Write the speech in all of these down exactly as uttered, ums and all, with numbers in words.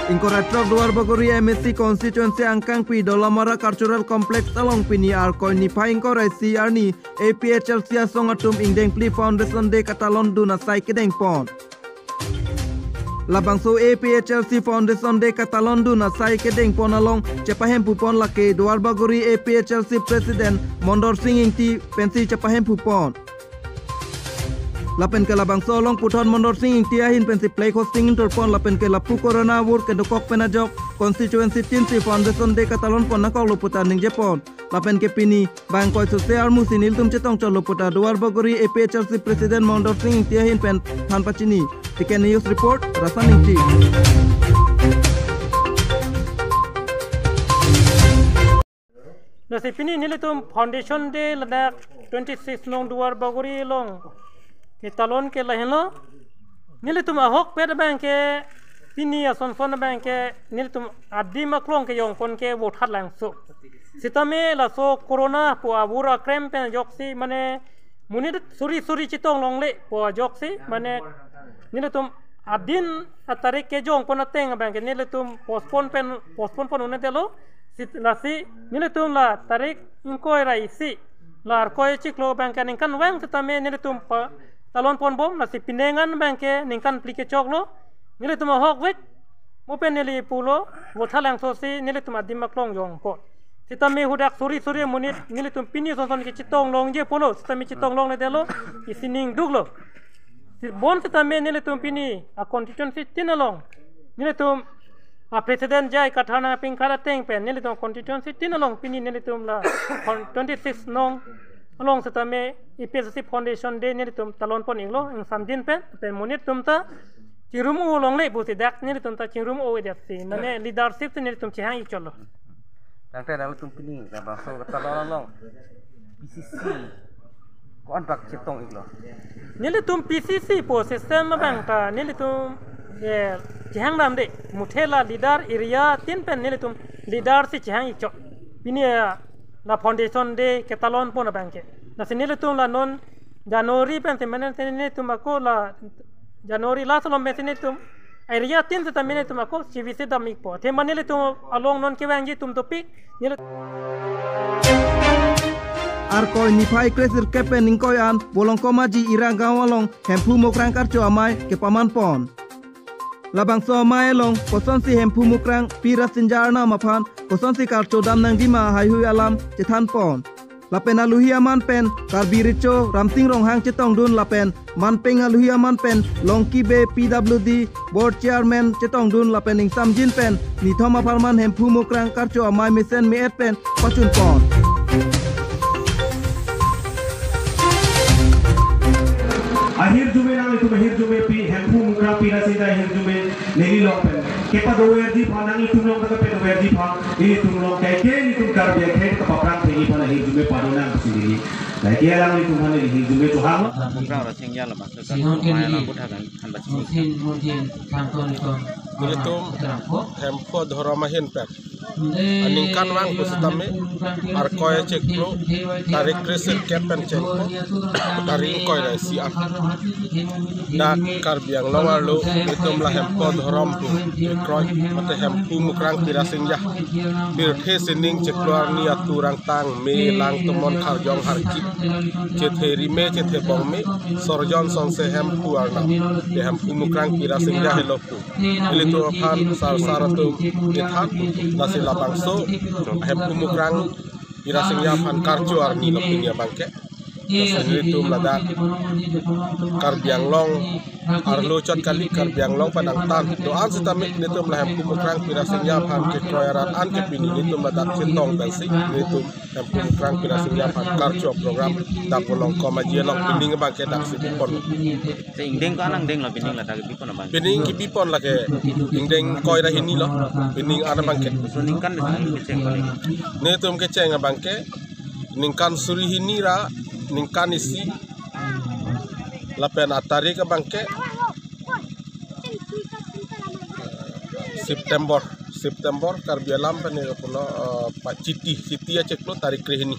Ingkoi ra throk Duarbagori M A C constituency angkangpi Dolamara Cultural Complex along pini Arkoi niphai ingkoi ra isi arni A P H L C asong atum ingdeng phli Foundation Day katalon dun asai kedeng pon. Labangso A P H L C Foundation Day katalon dun asai kedeng pon along chepahemphu pon lake Duarbagori A P H L C President Mondor Sing Ingti pensi chepahemphu pon. Lapen ke labangso along puthot Mondor Sing Ingti ahin pensi flag hosting intur pon lapen ke lapu corona avur kedokok pen ajok constituency tin si Foundation Day katalon pon nangkoklo puta ningje pon. Lapen ke pini bang ingkoi sose armu si nelitum chetong chotlo puta Duarbagori A P H L C President Mondor Sing Ingti ahin pen than pachini. T K News Report, Rasan Ingti. Lasi pini nelitum Foundation Day ladak twenty-six nong Duarbagori along ketalon ke lahenlo. Nelitum ahokpet abang ke pini asonson abang ke nelitum adim aklong kejong pon ke Vothatlangso. Sitame laso corona pu avur akrem pen ajoksi mane monit suri suri chetong longle pu ajoksi mane nelitum adin atarik kejong pon ateng abang ke nelitum postpone pen postpone pon un-edetlo. Sit-, lasi nelitum la tarik ingkoi ra isi la Arkoi chiklo abang ke ningkan vang sitame nelitum patalon pon bom, lasi penang an abang ke ningkan phli kechoklo. Nelitum ahokvek mo pen neli pulo Vothatlangso si nelitum adim aklong jong pon. Sitame hadak suri suri monit nelitum pini asonson ke chetong longje pulo, sitame chetong longledetlo, isi ning duklo. Si-, bon sitame nelitum pini a constituency tin along nelitum a President J I Kathar nangpingkhat ateng pen nelitum constituency tin along pini nelitum la kon-, twenty-six nong along sitame A P H L C Foundation Day nelitum talon pon iklo, ingsamjin pen, pen monit atum ta chingrum-o longle pusi dak nelitum ta chingrum-o-edet si mane leadership si nelitum chehang ik chotlo. Tangte nanglitum pini labangso katalon along P C C ko-an bak chetong iklo? Nelitum P C C pu system abang ta nelitum, eh, chehang damde, muthe la leader area tin pen nelitum leader si chehang ik chot. Pini, eh, la Foundation Day ketalon pon abang ke. Lasi nelitum la non January pen si mane nelitum ako la January last along pen si nelitum area tin sitame nelitum ako chevisi dam ikpo. Athema nelitum along non kevangji atum dopik. Neli- Arkoi niphai kresirkep pen ingkoi an Bolongkom Aji Iragaon along Hemphu Mukrang Karcho Amei kepaman pon. Labangso amei along kosonsi Hemphu Mukrang Pi Rasinja Arnam aphan kosonsi karcho dam nangji ma haihui alam chethan pon. Lapen aluhi aman pen Karbi Recho Ramsing Ronghang chetongdun lapen manpeng aluhi aman pen Longki Bey P W D Board Chairman chetongdun lapen ingsamjin pen nithom apharman Hemphu Mukrang Karcho Amei mesen me-et pen pachun pon. Ahirjume nanglitum ahirjume Pi Hemphu Mukrang Pi Rasinja ahirjume neli along pen kepadoverji aphan, nanglitum along ta kepadoverji aphan, nelitum along kaike nelitum Karbi akhei kapaphrang thekji aphan ahirjume pado nang pusi neli kaike nanglitum aphan neli ahirjume chohang. Mukrang Rasinja labangso Singhon ke neli. Alam puthakan. Mungkin, mungkin, tangkon ikon. Nelitum Hemphu adhorom ahin pen aningkanvang pusitame Arkoi chiklo tarik kresirkep pen chengpo tarik ingkoi ra isi an dak Karbi Anglong arlo nelitum la Hemphu adhorom pu kekroi mate Hemphu Mukrang Pi Rasinja pirthe sining chiklo arni atu rangtang me lang tomon kharjong harki chethe rime chethe bong me sorjon sonse Hemphu arnam de Hemphu Mukrang Pi Rasinja helo pu. Ilitum aphan sar sar atum ithan lasi labangso Hemphu Mukrang Pi Rasinja aphan karcho arni lo pini abangke. Lasi nelitum ladak Karbi Anglong arlo chot kali Karbi Anglong pen angtan do-an sitame nelitum la Hemphu Mukrang Pi Rasinja aphan kekroi arat an ke pini nelitum ladak chetong pensi nelitum Hemphu Mukrang Pi Rasinja aphan karcho program dak Bolongkom Aji along pining abangke dak si pipon. Te ingdeng ko-an angdeng lo pining ladak pipon abang? Pining kipipon lake ingdeng ingkoi ra hini lo. Pining an abangke. So ningkan de ningkan kecheng ko ningkan? Nelitum kecheng abangke ningkan suri hini ra ningkan isi lapen atarik abangke September, September Karbi alam pen neli pulo, eh, pa Chiti, Chiti achiklo tarik krehini.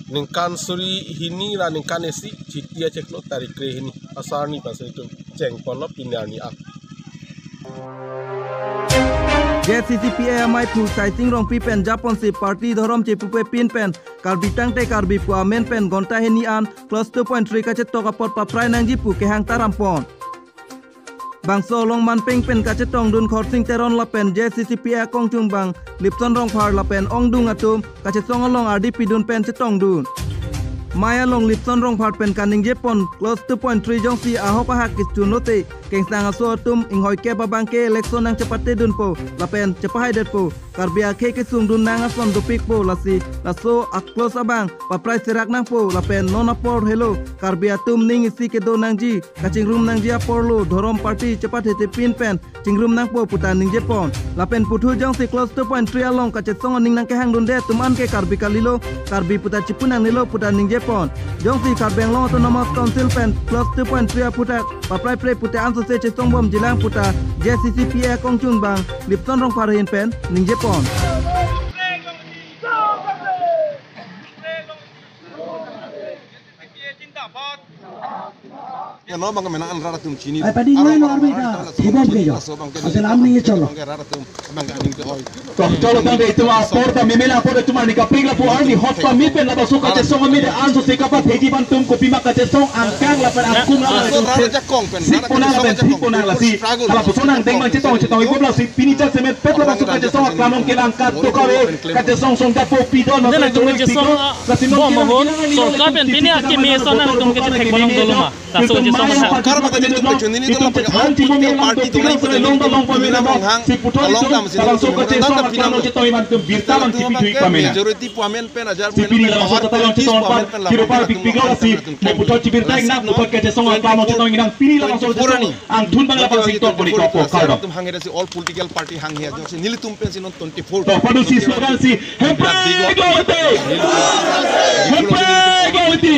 Ningkan suri hini ra ningkan isi Chiti achiklo tarik krehini. Asarni pensi nelitum chengponlo pini arni an. J C C P A amei aphu Saising Rongpi pen japonsi party dhorom chepupepin pen Karbi tangte Karbi pu amen pen ghonta hini an clause two point three kachetok apot paprai nangji pu kehang tarampon. Bangso along manpeng pen kachetongdun Khorsing Teron lapen J C C P A akongchungbang Lipson Rongphar lapen ongdung atum kachesong along ardi pidun pen chetongdun. Mei along Lipson Rongphar pen kaningjepon clause two point three jongsi ahok ahak kechun lote kengsang aso atum inghoikep abangke election nangchepatedunpo lapen chepahaidetpo. Karbi akhei kesungdun nang ason dopikpo, lasi laso a-clause abang paprai serak nangpo lapen non apor helo Karbi atum ning isi kedo nangji, kachingrum nangji aporlo dhorom party chepathetepin pen chingrum nangpo puta ningjepon. Lapen puthot jongsi clause two point three along kachesong aning nangkehangdunde atum anke Karbi kalilo, Karbi puta chipu nangnelo puta ningjepon. Jongsi Karbi Anglong Autonomous Council pen clause two point three aphuthak papraipre pute ansose chesongbomjilang puta J C C P A akongchungbang Lipson Rongphar ahin pen ningjepon. Ano bang kemena an rat atum chini. Ai, padi ngai lo army ka, thibom ke jo. Asal amni ye cholo. Bang ke rat atum, bang ke aning ke oi. Tok cholo bang ke itum apor ta memela apor itum arni kapring lapu arni hot pa mi pen lapu so kachesong mi de ansose kapatheji abang atum kopima kachesong angkang lapen angkung lapen. So rat ajakong pen, sik rat pona ajakong lapen sik pona lasi. Struggle. Lapu so nangdeng bang chetong chetong ikum lasi pini cha semet pet lapu so kachesong aklamong kelang kat to kave kachesong song japo pidon. Dena tum kachesong, ah, lasi bom ahut sorkar pen pini akimi so nangtum kachethek bolong dolo ma. Laso kachesong ma. Sorkar bang kachesong kachesong nini to bang all political party to nang kachesong nini to bilang bang hang along dam sini to nang kachesong aklamong chetong iman tum birta bang chipi thui pamena. Majority pu amen pen ajar pini laso kachesong chetong pu amen pen kiropar big big lasi. Neputhot chibirta ingna puthot kachesong aklamong chetong inang pini laso kachesong angthun bang lapu sing tong poni ko ko kardom. Tum hang era si all political party hang hia jongsi nelitum pen si non twenty-four. To padu si slogan si Hemprek Gawati. Hemprek Gawati.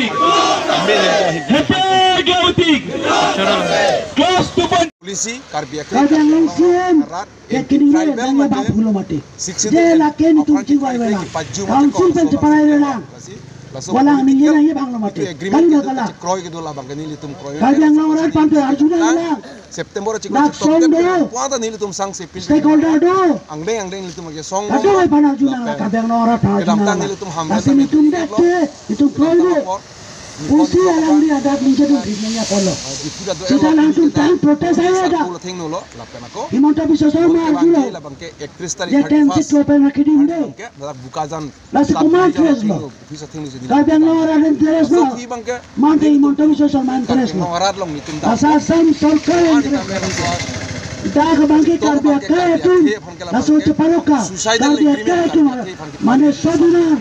Hemprek Gawati. Clause two point policy Karbi akhei Karbi Anglong C M rat ke kini tribal nang mate baphulo mate. Sixth Schedule je lake nitum chiwai wela. Council pen chiparai wela. Walang ningje nang ye banglo mate. Agreement kali na kala. Kroi kedo labang ke nelitum kroi. Karbi Anglong rat pante arjuna lang. September chiklo dak chiklo song do. Puan ta nelitum sang sepil. Stakeholder do. Angdeng angdeng nelitum ke song. Kadang ai pan arjuna lang, kadang nora ta kedam arjuna ta lang. Nelitum ham. Lasi nelitum dak ke, itum kroi do. Pusi alangli adak ningje dun thik nangji apotlo. Sita nangtum tang protest ayo dak. Himanta Biswa Sarma arjulo. Je ten seat ko pen rakhi dim de. Lasi komat case lo. Karbi Anglong arat interest lo. Mate Himanta Biswa Sarma interest lo. Lasi Assam sorkar interest lo. Dak abangke Karbi akhei atum. Laso cheparoka. Karbi akhei atum. Mane soduna.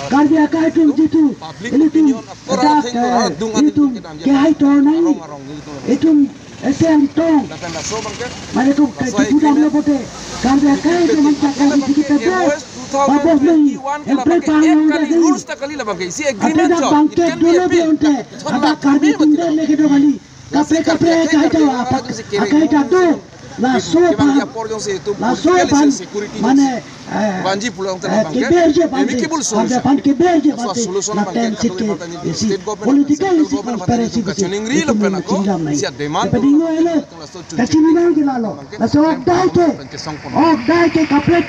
Karbi akhei atum jitu. Ilitum. Dak, eh, ilitum. Kehai tornai. Itum. Ese ang tong. Mane tum ke kipu dam lo pote. Karbi akhei tum man chakal di sigi tebo. Babos nang. Hemprek pang lo dagi. Ate dak bangke dolo bi onte. Ada Karbi tum de leke do kali. Kaprek kaprek akhei ta apak akhei ta do. Laso aphan. Laso aphan. Mane Vanji pulang telah bangke, keber je bangke, amicable solution. Ada pan keber je bangke, solution na bangke ten seat ke isi. Political isi transparency isi. Kacheningri lepen ako, isi demand. Padingo elo. Kachinang ke lalo. Laso ok dai ke. Ok dai ke kaprek.